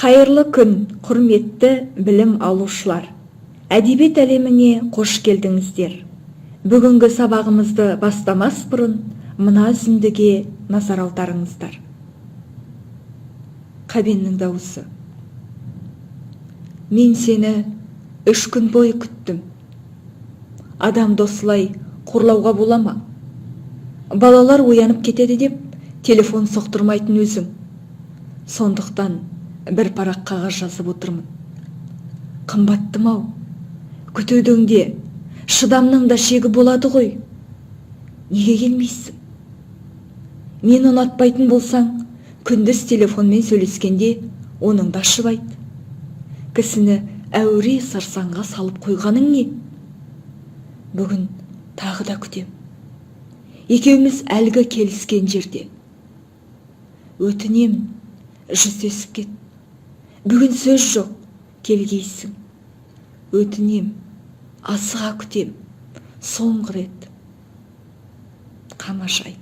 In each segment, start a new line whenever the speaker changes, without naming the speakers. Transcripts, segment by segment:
Қайырлы күн, құрметті білім алушылар! Әдебиет әлеміне қош келдіңіздер. Бүгінгі сабағымызды бастамас бұрын мына үзіндіге назар аударыңыздар. Қабеннің дауысы. Мен сені 3 күн бойы күттім. Адамды осылай қорлауға бола ма? Балалар оянып кетеді деп телефон соқтырмайтын өзің. Сондықтан бір парақ қағаз жазып отырмын. Қымбаттым-ау, күтудің де, шыдамның да шегі болады ғой. Неге келмейсің? Мен ұнатпайтын болсаң, күндіз телефонмен сөйлескенде оныңды ашып айт. Кісіні әуре сарсаңға салып қойғаның не? Бүгін тағы да күтем. Екеуміз әлгі келіскен жерде. Өтінемін, жүздесіп кет. Бүгін сөз жоқ, келгейсің. Өтінем, асыға күтем, соңғы рет. Қамажай.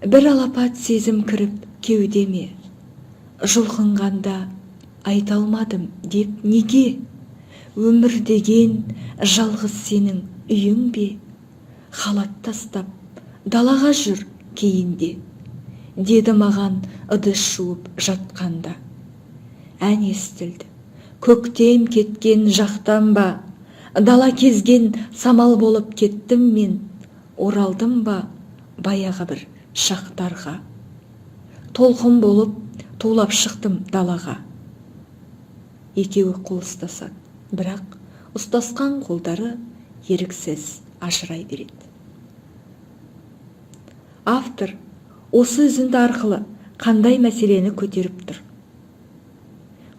Бір алапат сезім кіріп кеудеме, жұлқынғанда айта алмадым деп неге? Өмір деген жалғыз сенің үйің бе? Халат тастап, далаға жүр кейінде, деді маған ыдыс жуып жатқанда. Ән естілді, көктем кеткен жақтан ба, дала кезген самал болып кеттім мен, оралдым ба баяғы бір шақтарға. Толқын болып тулап шықтым далаға. Екеуі қол ұстасады, бірақ ұстасқан қолдары еріксіз ажырай береді. Автор осы үзінді арқылы қандай мәселені көтеріп тұр?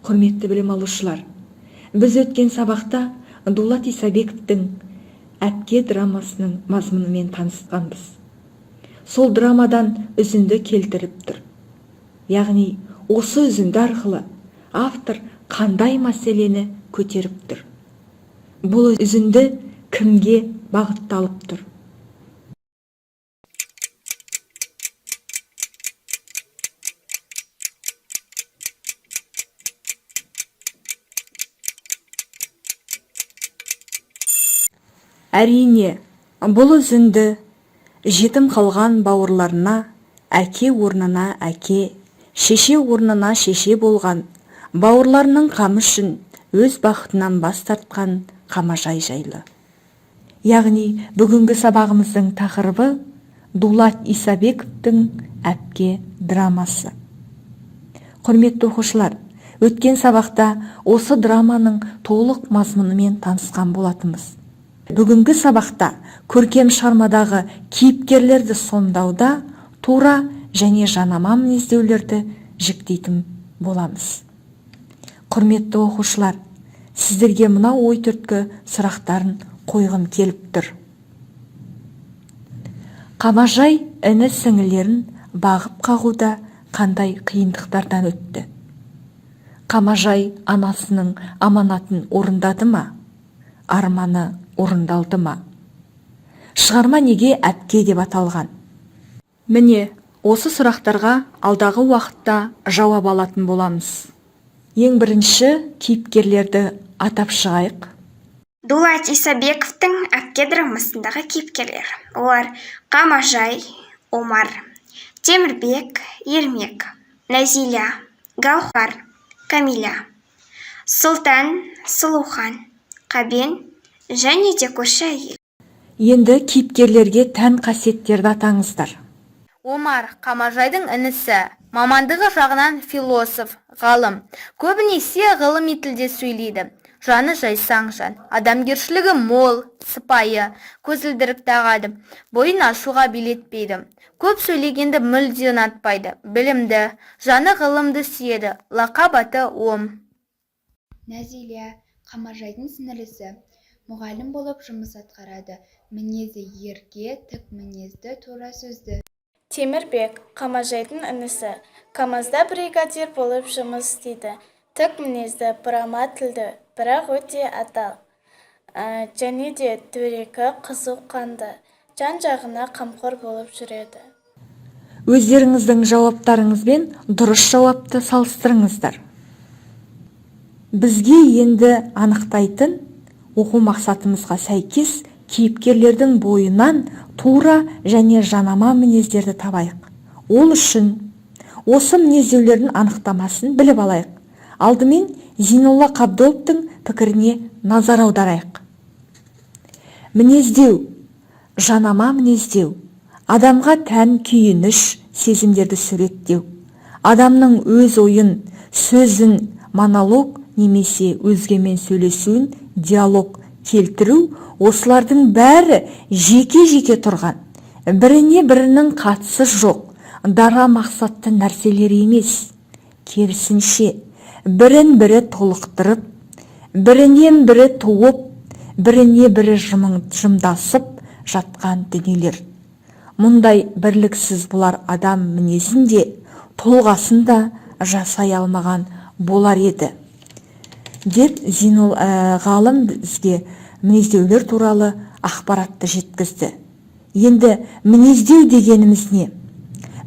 Құрметті білім алушылар, біз өткен сабақта Дулат Исабековтің Әпке драмасының мазмұнымен танысқанбыз. Сол драмадан үзінді келтіріп тұр. Яғни, осы үзінді арқылы автор қандай мәселені көтеріп тұр? Бұл үзінді кімге бағытталып тұр? Әрине, бұл үзінді жетім қалған бауырларына әке орнына әке, шеше орнына шеше болған, бауырларының қамы үшін өз бақытынан бас тартқан Қамажай жайлы. Яғни, бүгінгі сабағымыздың тақырыбы Дулат Исабековтің Әпке драмасы. Құрметті оқушылар, өткен сабақта осы драманың толық мазмұнымен танысқан болатынбыз. Бүгінгі сабақта көркем шығармадағы кейіпкерлерді сомдауда тура және жанама мінездеулерді жіктейтін боламыз. Құрметті оқушылар, сіздерге мынау ой түрткі сұрақтарын қойғым келіп тұр. Қамажай іні-сіңілерін бағып қағуда қандай қиындықтардан өтті? Қамажай анасының аманатын орындады ма? Арманы орындалды ма? Шығарма неге Әпке деп аталған? Міне, осы сұрақтарға алдағы уақытта жауап алатын боламыз. Ең бірінші кейіпкерлерді атап шығайық.
Дулат Исабековтің Әпке драмасындағы кейіпкерлер. Олар Қамажай, Омар, Темірбек, Ермек, Нәзила, Гаухар, Камиля, Сұлтан, Сұлухан, Қабен және де көрші әйел.
Енді кейіпкерлерге тән қасиеттерді атаңыздар.
Омар Қамажайдың інісі, мамандығы жағынан философ, ғалым. Көбінесе ғылыми тілде сөйлейді. Жаны жайсаң жан, адамгершілігі мол, сыпайы, көзілдірік тағады, бойын ашуға билетпейді. Көп сөйлегенді мүлде ұнатпайды, білімді, жаны ғылымды сүйеді, лақап аты Ом.
Нәзила Қамажайдың сіңілісі, мұғалім болып жұмыс атқарады, мінезі ерке, тік мінезді, тура сөзді.
Темірбек Қамажайдың інісі, КамАЗда бригадир болып жұмыс істейді, тік мінезді, бұрама тілді, бірақ өте адал. Және де дөрекі, қызу қанды, жан-жағына қамқор болып жүреді.
Өздеріңіздің жауаптарыңызбен дұрыс жауапты салыстырыңыздар. Бізге енді анықтайтын оқу мақсатымызға сәйкес кейіпкерлердің бойынан тура және жанама мінездерді табайық. Ол үшін осы мінездеулердің анықтамасын біліп алайық. Алдымен Зейнолла Қабдоловтың пікіріне назар аударайық. Мінездеу, жанама мінездеу, адамға тән күйініш сезімдерді суреттеу, адамның өз ойын, сөзін монолог немесе өзгемен сөйлесуін диалог келтіру, осылардың бәрі жеке-жеке тұрған, біріне бірінің қатысы жоқ, дара мақсатты нәрселер емес. Керісінше, бірін бірі толықтырып, бірінен бірі туып, біріне бірі жымдасып жатқан дүниелер. Мұндай бірліксіз бұлар адам мінезін де, тұлғасын да жасай алмаған болар еді, деп Зейнол ғалым бізге мінездеулер туралы ақпаратты жеткізді. Енді мінездеу дегеніміз не?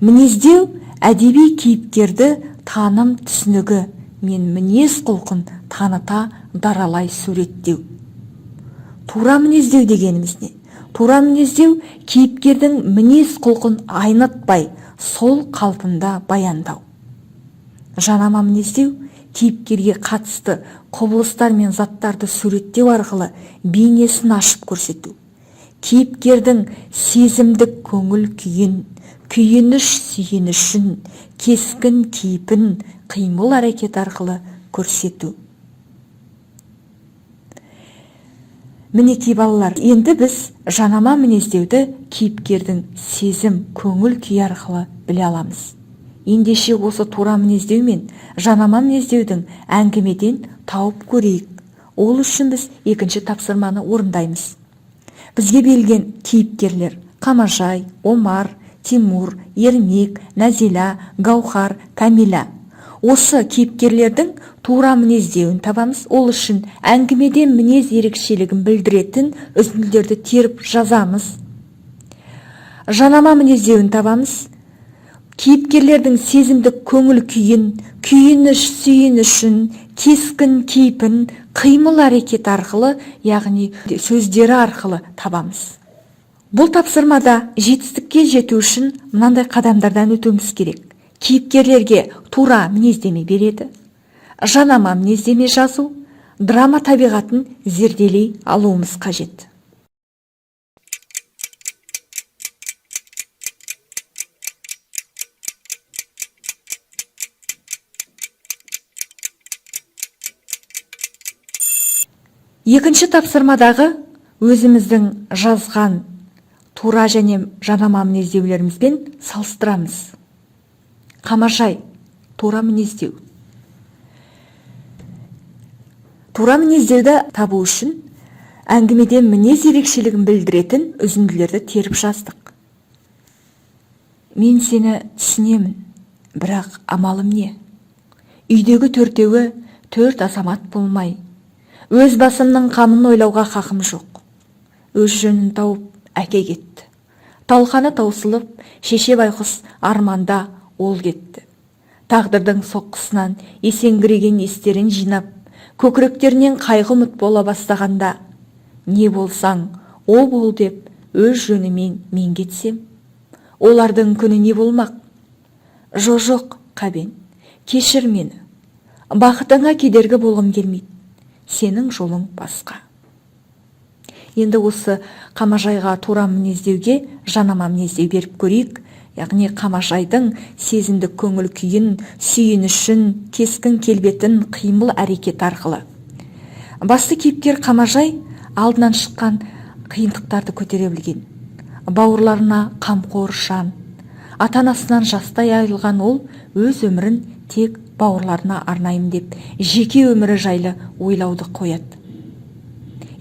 Мінездеу — әдеби кейіпкерді таным түсінігі мен мінез құлқын таныта даралай суреттеу. Тура мінездеу дегеніміз не? Тура мінездеу — кейіпкердің мінез құлқын айнытпай, сол қалпында баяндау. Жанама мінездеу — кейіпкерге қатысты құбылыстар мен заттарды суреттеу арқылы бейнесін ашып көрсету. Кейіпкердің сезімдік көңіл күйін, күйініш сүйінішін, кескін кейпін қимыл әрекет арқылы көрсету. Мінекей, балалар, енді біз жанама мінездеуді кейіпкердің сезім көңіл күйі арқылы біле аламыз. Ендеше осы тура мінездеу мен жанама мінездеудің әңгімеден тауып көрейік. Ол үшін біз екінші тапсырманы орындаймыз. Бізге берілген кейіпкерлер: Қамажай, Омар, Тимур, Ермек, Нәзила, Гаухар, Кәмила. Осы кейіпкерлердің тура мінездеуін табамыз. Ол үшін әңгімеден мінез ерекшелігін білдіретін үзінділерді теріп жазамыз. Жанама мінездеуін табамыз. Кейіпкерлердің сезімдік көңіл күйін, күйініш сүйінішін, кескін кейпін қимыл әрекет арқылы, яғни сөздері арқылы табамыз. Бұл тапсырмада жетістікке жету үшін мынандай қадамдардан өтуіміз керек. Кейіпкерлерге тура мінездеме береді, жанама мінездеме жазу, драма табиғатын зерделей алуымыз қажет. Екінші тапсырмадағы өзіміздің жазған тура және жанама мінездеулерімізбен салыстырамыз. Қамажай, тура мінездеу. Тура мінездеуді табу үшін әңгімеден мінез ерекшелігін білдіретін үзінділерді теріп жаздық. Мен сені түсінемін, бірақ амалым не? Үйдегі төртеуі төрт азамат болмай, өз басымның қамын ойлауға хақым жоқ. Өз жөнін тауып әке кетті. Талқаны таусылып, шеше байқұс арманда ол кетті. Тағдырдың соққысынан есеңгіреген естерін жинап, көкіректерінен қайғы ұмыт бола бастағанда, не болсаң, о бол деп өз жөнімен мен кетсем, олардың күні не болмақ? Жо-жоқ, Қабен, кешір мені. Бақытыңа кедергі болғым келмейді. Сенің жолың басқа. Енді осы Қамажайға тура мінездеуге жанама мінездеу беріп көрейік. Яғни Қамажайдың сезімдік көңіл күйін, сүйінішін, кескін келбетін қимыл әрекет арқылы. Басты кейіпкер Қамажай алдынан шыққан қиындықтарды көтере білген. Бауырларына қамқор жан. Ата-анасынан жастай айырылған ол өз өмірін тек бауырларына арнаймын деп жеке өмірі жайлы ойлауды қояды.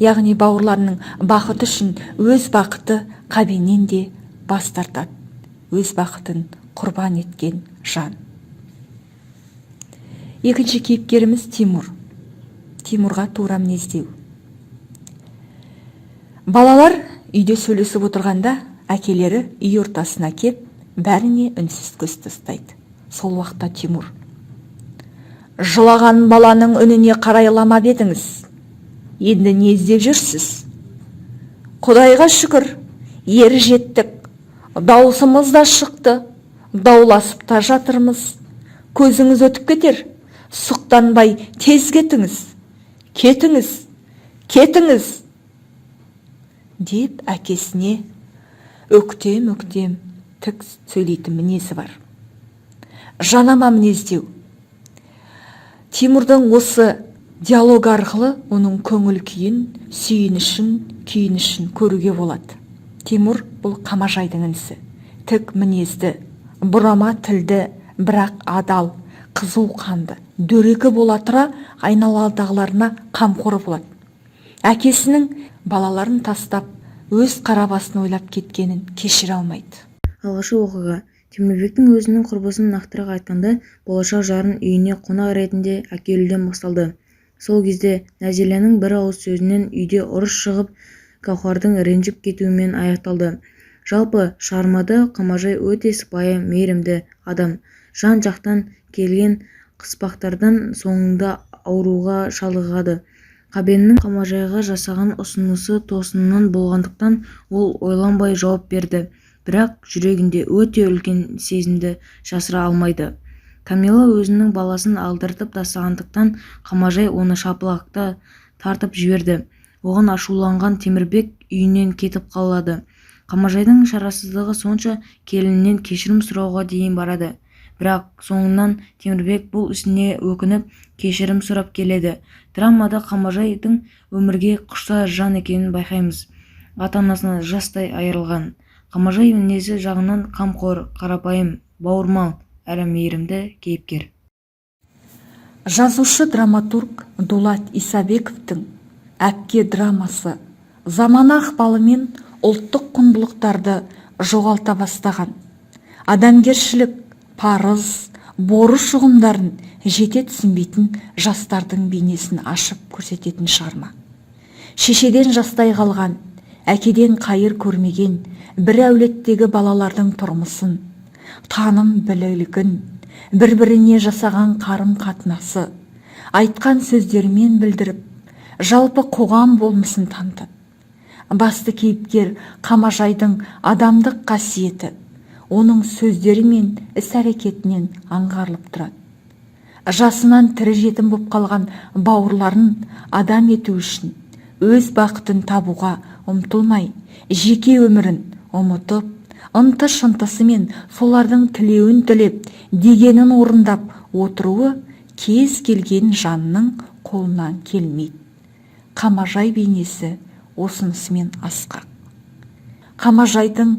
Яғни бауырларының бақыты үшін өз бақыты Қабеннен де бас тартады. Өз бақытын құрбан еткен жан. Екінші кейіпкеріміз Тимур. Тимурға тура мінездеу. Балалар үйде сөйлесіп отырғанда әкелері үй ортасына кеп Бәріне үнсіз көз тастайды. Сол уақытта Тимур: «Жылаған баланың үніне қарайламап едіңіз, енді не іздеп жүрсіз? Құдайға шүкір, ер жеттік, даусымыз да шықты, дауласып та жатырмыз. Көзіңіз өтіп кетер, сұқтанбай тез кетіңіз, кетіңіз, кетіңіз», – деп әкесіне өктем-өктем тік сөйлейтін мінезі бар. Жанама мінездеу. Тимурдың осы диалог арқылы оның көңіл күйін, сүйінішін, күйінішін көруге болады. Тимур бұл Қамажайдың інісі. Тік мінезді, бұрама тілді, бірақ адал, қызу қанды, дөрекі бола тұра айналадағыларына қамқор болады. Әкесінің балаларын тастап, өз қара басын ойлап кеткенін кешіре алмайды.
Алғашқы оқиға Темірбектің өзінің құрбысын, нақтырақ айтқанда, болашақ жарын үйіне қонақ ретінде әкелуден басталды. Сол кезде Нәзиләнің бір ауыз сөзінен үйде ұрыс шығып, Гауһардың ренжіп кетуімен аяқталды. Жалпы, шығармада Қамажай өте сыпайы, мейірімді адам. Жан-жақтан келген қыспақтардан соңында ауруға шалдығады. Қабеннің Қамажайға жасаған ұсынысы тосыннан болғандықтан, ол ойланбай жауап берді. Бірақ жүрегінде өте үлкен сезімді жасыра алмайды. Камила өзінің баласын алдыртып тастағандықтан, Қамажай оны шапалақтап тартып жіберді. Оған ашуланған Темірбек үйінен кетіп қалады. Қамажайдың шарасыздығы сонша, келінінен кешірім сұрауға дейін барады. Бірақ соңынан Темірбек бұл ісіне өкініп, кешірім сұрап келеді. Драмада Қамажайдың өмірге құштар жан екенін байқаймыз. Ата-анасынан жастай айырылған. Қамажай мінезі жағынан қамқор, қарапайым, бауырмал әрі мейірімді кейіпкер.
Жазушы драматург Дулат Исабековтің «Әпке» драмасы замана ықпалымен ұлттық құндылықтарды жоғалта бастаған, адамгершілік, парыз, борыш ұғымдарын жете түсінбейтін жастардың бейнесін ашып көрсететін шығарма. Шешеден жастай қалған, әкеден қайыр көрмеген бір әулеттегі балалардың тұрмысын, таным білігін, бір-біріне жасаған қарым-қатынасы, айтқан сөздерімен білдіріп, жалпы қоғам болмысын танытады. Басты кейіпкер Қамажайдың адамдық қасиеті оның сөздері мен іс-әрекетінен аңғарылып тұрады. Жасынан тірі жетім боп қалған бауырларын адам ету үшін өз бақытын табуға ұмтылмай, жеке өмірін ұмытып, ынты-шынтысымен солардың тілеуін тілеп, дегенін орындап отыруы кез келген жанның қолынан келмейді. Қамажай бейнесі осынысымен асқақ. Қамажайдың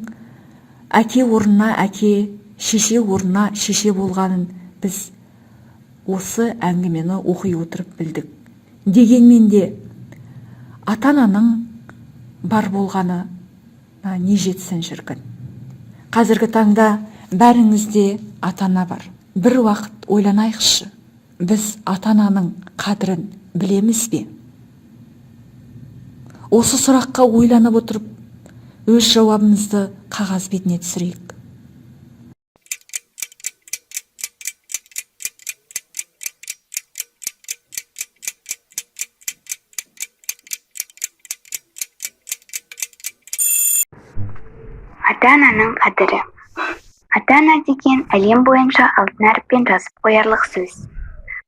әке орнына әке, шеше орнына шеше болғанын біз осы әңгімені оқи отырып білдік. Дегенмен де ата-ананың бар болғаны не жетсін, шіркін. Қазіргі таңда бәріңізде ата-ана бар. Бір уақыт ойланайықшы, біз ата-ананың қадірін білеміз бе? Осы сұраққа ойланып отырып, өз жауабымызды қағаз бетіне түсірейік.
Ата-ананың қадірі. Ата-ана деген әлем бойынша алтын әріппен жазып қоярлық сөз.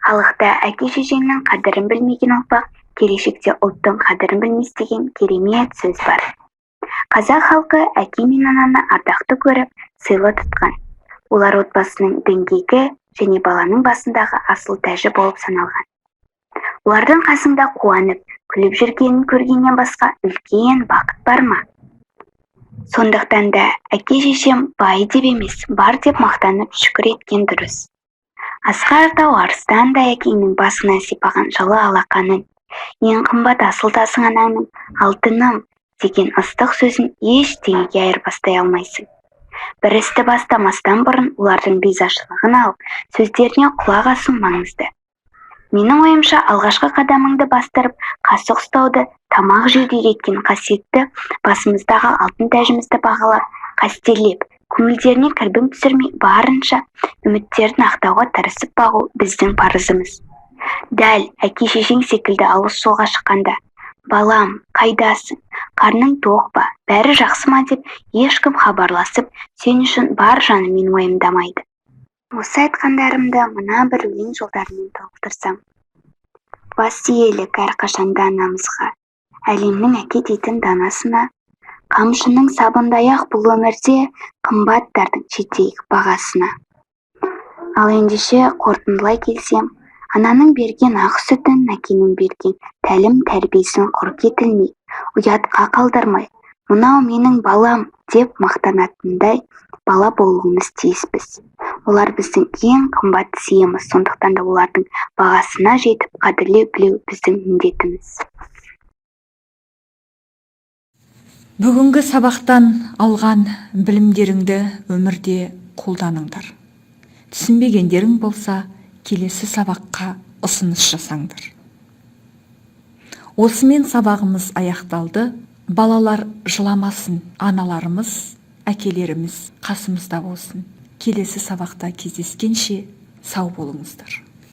Халықта әке-шешеңнің қадірін білмеген ұрпақ келешекте ұлттың қадірін білмес деген керемет сөз бар. Қазақ халқы әке мен ананы ардақты көріп, сыйлы тұтқан. Олар отбасының діңгегі және баланың басындағы асыл тәжі болып саналған. Олардың қасыңда қуанып, күліп жүргенін көргеннен басқа үлкен бақыт бар ма? Сондықтан да әке-шешем бай деп емес, бар деп мақтанып шүкір еткен дұрыс. Асқар тау арыстандай әкеңнің басынан сипаған жылы алақанын, ең қымбат асыл тасың анаңның алтыным деген ыстық сөзін ештеңеге айырбастай алмайсың. Бір істі бастамастан бұрын олардың ризашылығын алып, сөздеріне құлақ асу маңызды. Менің ойымша, алғашқы қадамыңды бастырып, қасық ұстауды, тамақ жеуді үйреткен қасиетті басымыздағы алтын тәжімізді бағалап, қастерлеп, Көңілдеріне кірбің түсірмей, барынша үміттерін ақтауға тырысып бағу біздің парызымыз. Дәл әке-шешең секілді алыс жолға шыққанда, балам, қайдасың, қарның тоқ па, бәрі жақсы ма деп ешкім хабарласып, сен үшін бар жанымен уайымдамайды. Осы айтқандарымды мына бір өлең жолдарымен толықтырсам. Бас иелік әрқашанда анамызға, әлемнің әке дейтін данасына. Қамшының сабындай-ақ бұл өмірде қымбаттардың жетейік бағасына. Ал ендеше қорытындылай келсем, ананың берген ақ сүтін, әкенің берген тәлім-тәрбиесін құр кетілмей, ұятқа қалдырмай, мынау менің балам деп мақтанатындай бала болуымыз тиіспіз. Олар біздің ең қымбат сыйымыз, сондықтан да олардың бағасына жетіп қадірлеу білу біздің міндетіміз.
Бүгінгі сабақтан алған білімдеріңді өмірде қолданыңдар. Түсінбегендерің болса, келесі сабаққа ұсыныс жасаңдар. Осымен сабағымыз аяқталды. Балалар жыламасын, аналарымыз, әкелеріміз қасымызда болсын. Келесі сабақта кездескенше сау болыңыздар.